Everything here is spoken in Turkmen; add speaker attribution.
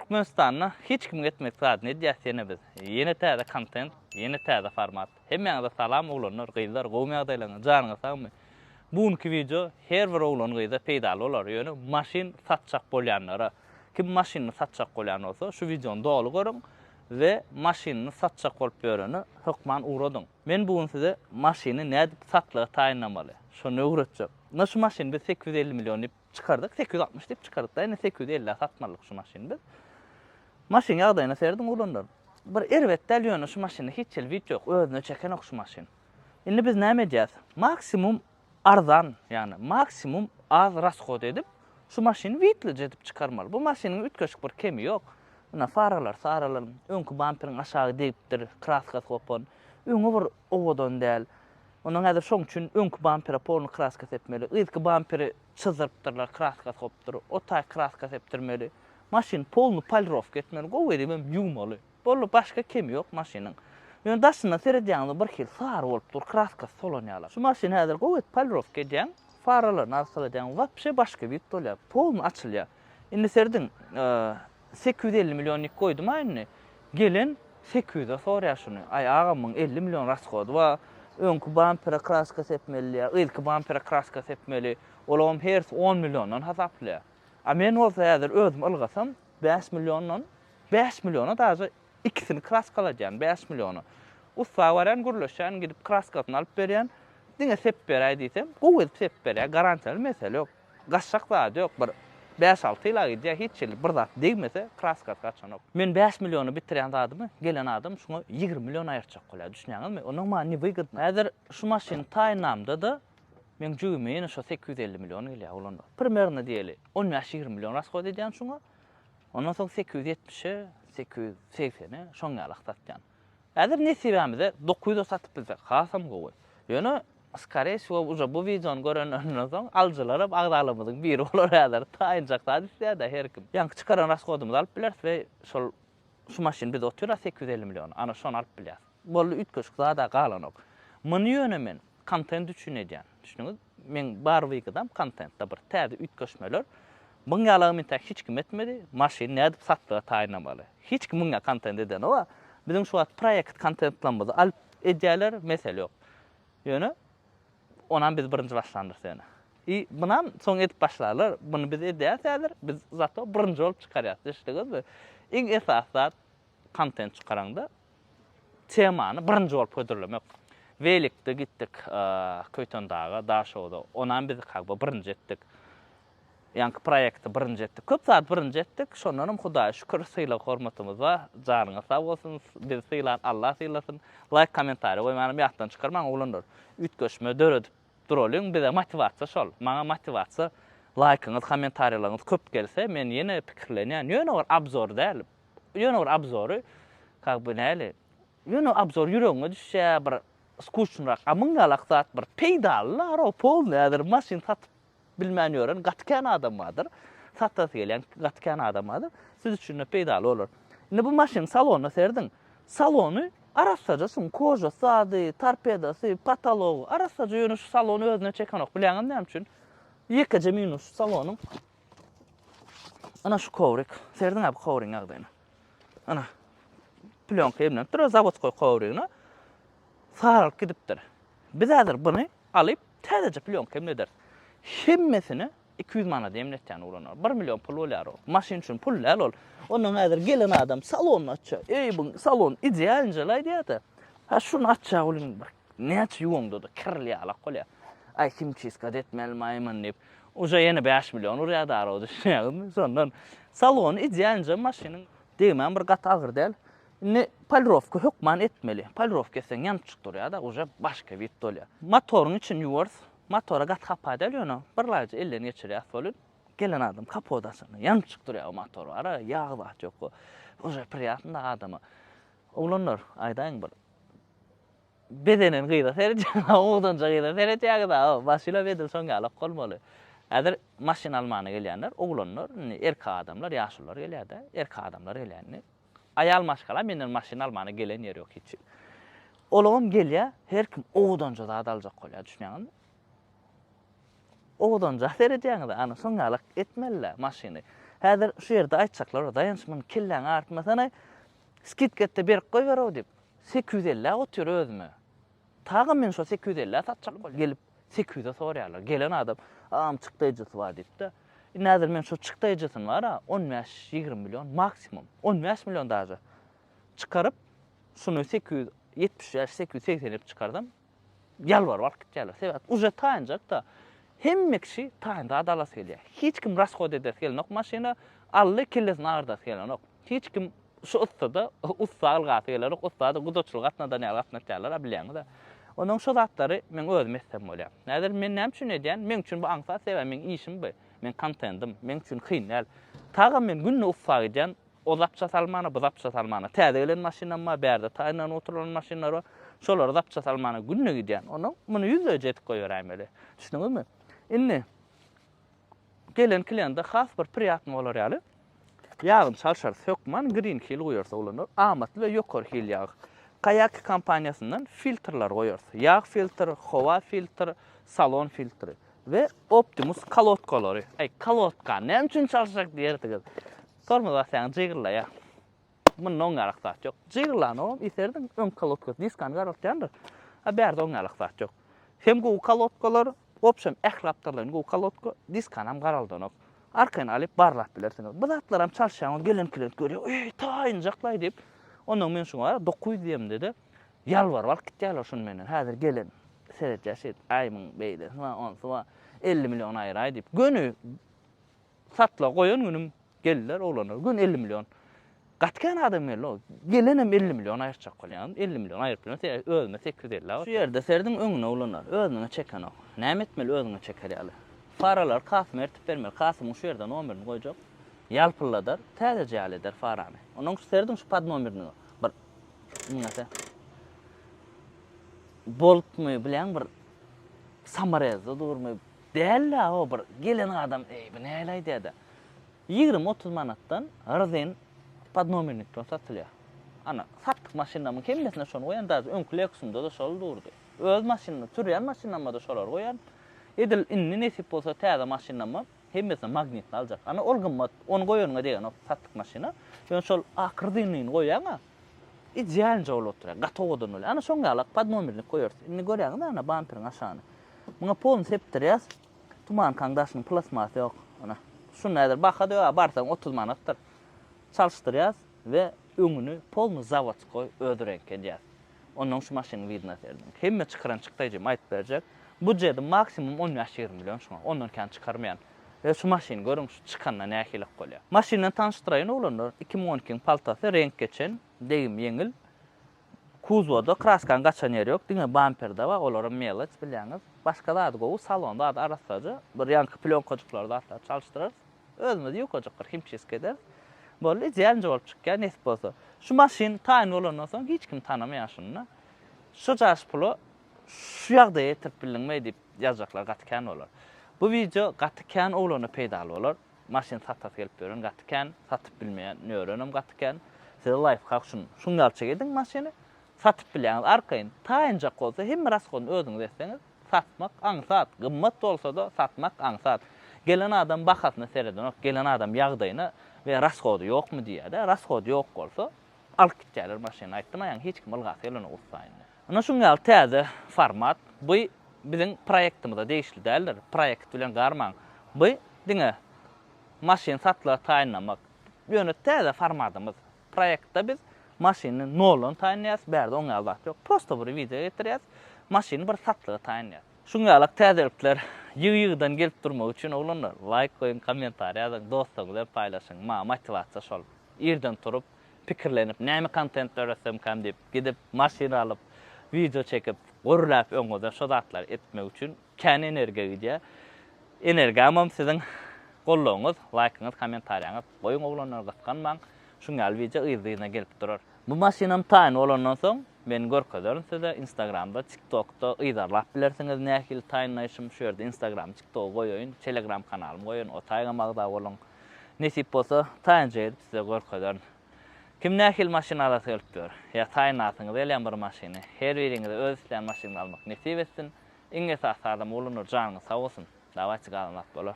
Speaker 1: Türkmenistanda hiç kimiň etmedik zadyny edýäs ýene biz. Ýene täze kontent, ýene täze format. Hemmäňize salam oglanlar, gyzlar, gowumy ýagdaýlaryňyz, janyňyz sagmy? Bu günki wideo her bir oglan gyza peýdaly bolar, ýöne maşyn satjak bolýanlara. Kim maşynyny satjak bolýan bolsa şu wideony doly görüň we maşynyny satjak bolup ýörene hökman ugradyň. Men bu gün size maşyny nädip satlyga taýynlamaly, şony öwretjek. Ynha şu maşyny biz 850 million diýip çykardyk, 860 diýip çykardyk-da, indi 850-ä satmalydyk şu maşyny biz. Maşynyň ýagdaýyna serediň oglanlar. Bir erbet däl ýöne şu maşynda hiç hili wid ýok, özüne çekenok şu maşyn. Indi biz näme edýäs? Maksimum arzan, ýagny maksimum az rashod edip, şu maşyny widlije edip çykarmaly. Bu maşynyň üýtgeşik bir kemi ýok. Ynha faralar saralan, öňki bamperiň aşagy degipdir, kraskasy gopan. Öňi bir owadan däl. Ondan häzir şoň üçin öňki bampere polny kraska sepmeli. Yzky bamperi çyzdyrypdyrlar, kraskasy gopupdyr. O taý kraska sepdirmeli. Maşyny polny polirowka etmeli, gowy edibem ýuwmaly. Boldy, başga kemi ýok maşynyň. Ýöne daşyndan seredýäňde bir hili sary bolup dur, kraskasy solan ýaly. Şu maşyny häzir gowy edip polirowka edýäň, faralaryny arassaladýaň, wapşe başga wid bolýar, polny açylýar. Indi serediň, 850 million diýip goýdum-a indi. Gelen 800-e sorýar şuny. Aý agam muň 50 million rashody bar. Öňki bampere kraska sepmeli diýýär, yzky bampere kraska sepmeli. Olaram hersi 10 milliondan hasaplaýar. A men bolsa häzir özüm ylgasam 5 milliondan, 5 milliona daže ikisini kraskaladýan, 5 milliona. Ussa barýan, gürleşýän, gidip kraskasyny alyp berýän. Diňe sep beräý diýsem, gowy edip sep berýär, garantiýaly mesele ýok. Gaçjak zady ýok, bir bäş-alty ýyla gidýär, hiç hili bir zat degmese, kraskasy gaçanok. Men bäş milliona bitirýän zadymy gelen adam şuňa 20 million aýyrtjak bolýar, düşünýäňizmi? Onnoň maňa newygodno. Häzir şu maşyny taýynlamda-da meň jübime ýene şo 850 million gelýär oglanlar. Primerno diýeli, 15-20 million rashod edýän şuňa. Ondan soň 870-e, 880-e şoň ýalak satýan. Häzir nesibämize 900-e satyp bilsek hasam gowy. Ýöne skoree wsego uje bu wideony görenlerinden soň alyjylaram agzalarymyzyň biri bolar häzir. Taýynjak zat isleýär-dä her kim. Ýaňky çykaran rashodymyzy alyp bileris we şol şu maşyn bizde otyr-a 850 milliona. Ana şony alyp bilýäris. Boldy üýtgeşik zad-a galanok. Muny ýöne men kontent üçin edýän. Düşündiňiz? Meň bar wygydam kontentde bir täze üýtgeşmeler. Muň ýalagymy intäk hiç kim etmedi. Maşyny nädip satlyga taýynlamaly. Hiç kim muňa kontent edenok-a. Biziň şu wagt proýekt kontentlerimizi alyp edýärler, mesele ýok. Ýöne onam biz birinji başlandyrys ýöne. I munam soň edip başlarlar. Muny biz edýäris häzir. Biz zato birinji bolup çykarýas. Düşdüňizmi? Iň esasy zat kontent çykaraňda temany birinji bolup hödürlemek. Welikde gitdik Köýtendaga, Daşoguza. Onam biz как бы birinji etdik. Ýaňky proýekti birinji etdik. Köp zat birinji etdik. Şondanam Hudaýa şükür sylag hormatymyz bar. Janyňyz sag bolsun. Bizi sylan Allah sylasyn. Laýk kommentariý goýmanam ýatdan çykarmaň oglanlar. Üýtgeşme döredip duralyň. Bize motiwasiýa şol. Maňa motiwasiýa laýkyňyz kommentariýalaryňyz köp gelse men ýene pikirlenýän. Ýöne bir obzor däl. Ýöne bir obzory kak by näli. Ýöne obzor ýüregiňe düşýär bir skuçnyrak. A muň ýalak zat bir peýdaly lar o polny häzir maşyn satyp bilmän ýören gaty kän adam bardyr. Satasy gelýän gaty kän adam bardyr. Siz üçin-de peýdaly bolar. Indi bu maşynyň salonyna serediň. Salony arassaja şuň kožasy zady, torpedasy, potology arassaja ýöne şu salon özüne çekenok. Bilýäňizmi näme üçin? Ýekeje minus şu salonyň. Ana şu kowrik. Serediň-ä bu kowrigiň ýagdaýyna. Ana. Plýonka emlenipdir, zawodskoý kowrigine. Saralyp gidipdir. Biz häzir buny alyp, täzeje plýonka emlederis. Hemmesini 200 manada emletýän oglanlar. 1 million pul bolýar o. Maşyn üçin pul däl ol. Ondan häzir gelen adam salonyny açýar. Eý, bu salon idealnyjalaý diýýär-de. Ha şuny açýar welin bir näçe ýuwaňda-da kirli ýalak bolýar. Aý, himçistka etmeli maýmyn diýip. Uje ýene 5 million urýar dara düşünýäňizmi? Şondan salony idealnyja maşynyň degmän bir gaty agyr däl. Indi polirowka hökman etmeli. Polirowka etseň ýanyp durýar-da, uje başga wid bolýar. Motoryň içini ýuwarys. Motora gaty hapa däl ýöne bir laýja elden geçirýäs welin, gelen adam kapot açanda ýanyp durýar o motor bar-a, ýag zat ýok. Uje priýatno adama. Oglanlar, aýdaýyň bir bezenen gyza seredýäňiz, owadanja gyza seredýäňiz-a, maşynam edil şoň ýalak bolmaly. Häzir maşyn almana gelýänler, oglanlar, indi erkek adamlar, ýaşulular gelýär-de, erkek adamlar gelýär indi. Aýal maşgala menden maşyn almana gelen ýeri ýok hiç. Olagam gelýär, her kim owadanja zat aljak bolýar, düşünýäňizmi? Owadanja seredýäňiz, ana şoň ýalak etmeli-dä maşyny. Häzir şu ýerde aýtjaklar bar, Daýanç muny kelläňi agyrtmasana, skidka et-de berip goýber-ow diýip. 850-ä otyr özüme. Tagam men şo 850-ä satjak bolýan. Gelip 800-e soraýarlar. Gelen adam, agam çykdaýjysy bar diýip-de. Indi häzir men şo çykdaýjysyny bar-a, on bäş, ýigrimi million maksimum, on bäş million daže çykaryp, şuny 875, 880 edip çykarsam, ýalbaryp alyp gitýärler. Sebäp uje taýynjak-da. Hemme kişi taýyn zat alasy gelýär. Hiç kim rashod edesi gelenok maşyna, aldy kellesini agyrdasy gelenok. Hiç kim şu yssyda ussa ylgasy gelenok. Ussa-da gudaçylyk gatnadan ýaly gatnatýarlar-a bilýäňiz-ä. Onuň şo zatlary meň özüm etsem bolýar. Häzir men näme üçin edýän? Meň üçin bu aňsat, sebäbi meň işim bu. Meň kontentim, meň üçin kyn däl. Tagam men günde ussa gidýän, O zapça salmana, bu zapça salmana. Täze gelen maşynam bar, bärde taýynlanyp oturylan maşynlar bar. Şolary zapça salmana günde gidýän. Onnoň muny ýüzleýje edip goýberäýmeli. Düşdüňizmi? Indi gelen kliýende has bir priýatny bolar ýaly ýagyny çalşarys. Hökman Green Hill guýarys oglanlar. Amatly we ýokary hil ýag. Kayaki kompaniýasyndan filtrler goýarys. Ýag filtr, howa filtr, salon filtri we Optimus kolodkalary. Aý, kolodkany näme üçin çalşjak diýersiňiz. Tormoz basýaň jygyrlaýar. Munda oň ýalak zat ýok. Jygyrlanogam iserdiň, öň kolodkasy diskany garaltýandyr. A bärde oň ýalak zat ýok. Hem gowy kolodkalar, wobşem ähli gapdallaýyn gowy kolodka, diskanam garaldanok. Arkaýyn alyp barlap bilersiňiz. Bu zatlaram çalyşýaňyz, gelen klient görýär, eý, taýynjaklaý diýip. Onnoň men şuňa 900 diýemde-de ýalbaryp alyp gitýärler şuny menden. Häzir gelen seredýär şeýdip, aý muň beýlesi bar, onsy bar, 50 million aýyraý diýip. Göni Satlyga goýan günüm geldiler oglanlar. Gün 50 million. Gaty kän adam geldi o. Gelenem 50 million aýyrjak bolýan. 50 million aýyryp bilen se özüme 850 Şu ýerde serdiň öňüne oglanlar. Özüňe çekenok. Näme etmeli özüňe çeker ýaly. Faralary Kasyma ertip bermeli. Kasymyň şu ýerde nomerini goýjak. Ýalpylladar, täzeje ýaly eder farany. Onuň şu serdiň şu pod nomerini bir näse. Boltmy bilýäň bir Samarezde durmy Däl-dä o bir gelen adam eý bu näle aýdýada. 20-30 manatdan rzin podnomernikden satylýar. Ana satdyk maşynlamyň hemmesine şony goýan daže öňki Lexusymda-da şol durdy. Öz maşynymda sürýän maşynlamada şolary goýan. Edil indi nesip bolsa täze maşynlama hemmesine magnitni aljak. Ana ol gymmat ony goýanyňa degenok satdyk maşyna. Ýöne şol ak rzinlini goýýaň-a idealnyja bolup oturýar. Gaty owadan bolýar. Ana şoň ýalak podnomernik goýarys. Indi görýäňiz ana bamperiň aşagyny. Muňa polny sepdirýäs. Tumankaň daşynyň plastmasy ýok. Ana. Şunda häzir baha döwä barsaň 30 manatdyr. Çalyşdyrýas we öňüni polny zawodskoý öz reňk edýäs. Onnoň şu maşynyň widna serediň. Hemme çykaran çykdaýjymy aýdyp berjek. Budjeti maksimum 15-20 million şuňa. Ondan kän çykarmaýan. We şu maşyny görüň şu çykanda nähilek bolýar. Maşyn bilen tanyşdyraýyn oglanlar. 2012-iň paltasy reňk geçen, degim ýeňil. Kuzowda kraskaň gaçan ýeri ýok, diňe bamperde bar, olaram meloç bilýäňiz. Başga zady gowy, salon zady arassaja, bir ýaňky plýonkajyklary zatlary çalyşdyrarys. Özümiz ýukajyk bir himçistka ederis. Boldy, idealnyja bolup çykýar, nesip bolsa. Şu maşyn taýyn bolandan soň hiç kim tanamaýar şuny. Şu jaş pula şu ýagdaýa getirip bildiňmi diýip ýazjaklar gaty kän bolar. Bu wideo gaty kän oglana peýdaly bolar. Maşyn satasy gelip ýören gaty kän, satyp bilmeýän ýörenem gaty kän. Size laýfhak şun, şuň ýalyça ediň maşyny, satyp bilýäňiz arkaýyn. Taýynjak bolsa hemme rashodyny özüňiz etseňiz, satmak aňsat, gymmat bolsa-da satmak aňsat. Gelen adam bahasyna seredenok, gelen adam ýagdaýyna we rashody ýokmy diýýär-de, rashody ýok bolsa alyp gitýärler maşyny. Aýtdym aýaň hiç kim ylgasy gelenok ussa indi. Ynha şuň ýaly täze format. Bu biziň proýektimize degişli däldir. Proýekt bilen garmaň. Bu diňe maşyn satlyga taýynlamak. Ýöne täze formatymyz. Proýektde biz maşyny noldan taýynlaýarys. Bärde oň ýaly zat ýok. Prosto bir wideo getirýäris. Maşyny bir satlyga taýynlaýarys. Şuň ýalak täzelikler ýygy-ýygydan gelip durmagy üçin oglanlar laýk goýuň, kommentariý ýazyň, dostlaryňyz bilen paýlaşyň. Maňa motiwasiýa şol. Irden turup pikirlenip näme kontent döretsemkäm diýip gidip maşyn alyp wideo çekip gürläp öňüňizde şo zatlary etmek üçin kän energiýa gidýär. Energiýamam siziň goldawyňyz, laýkyňyz, kommentariýaňyz. Goýuň oglanlar gysganmaň. Şuň ýaly wideo yzly-yzyna gelip durar. Bu maşynam taýyn bolandan soň men görkezerin size instagramda, tiktokda yzarlap bilersiňiz nähili taýynlaýşym. Şu ýerde instagram, tiktogy goýaýyn, telegram kanalymy goýaýyn, o taýgam agza boluň. Nesip bolsa taýynja edip size görkezerin. Kim nähili maşyn alasy gelip ýör? Ýa taýynlasyňyz gelýän bir maşyny. Her biriňize öz isleýän maşynyňyzy almak nesip etsin. Iň esasy adam oglanlar janyňyz sag bolsun. Dawaýçy galan zat bolar.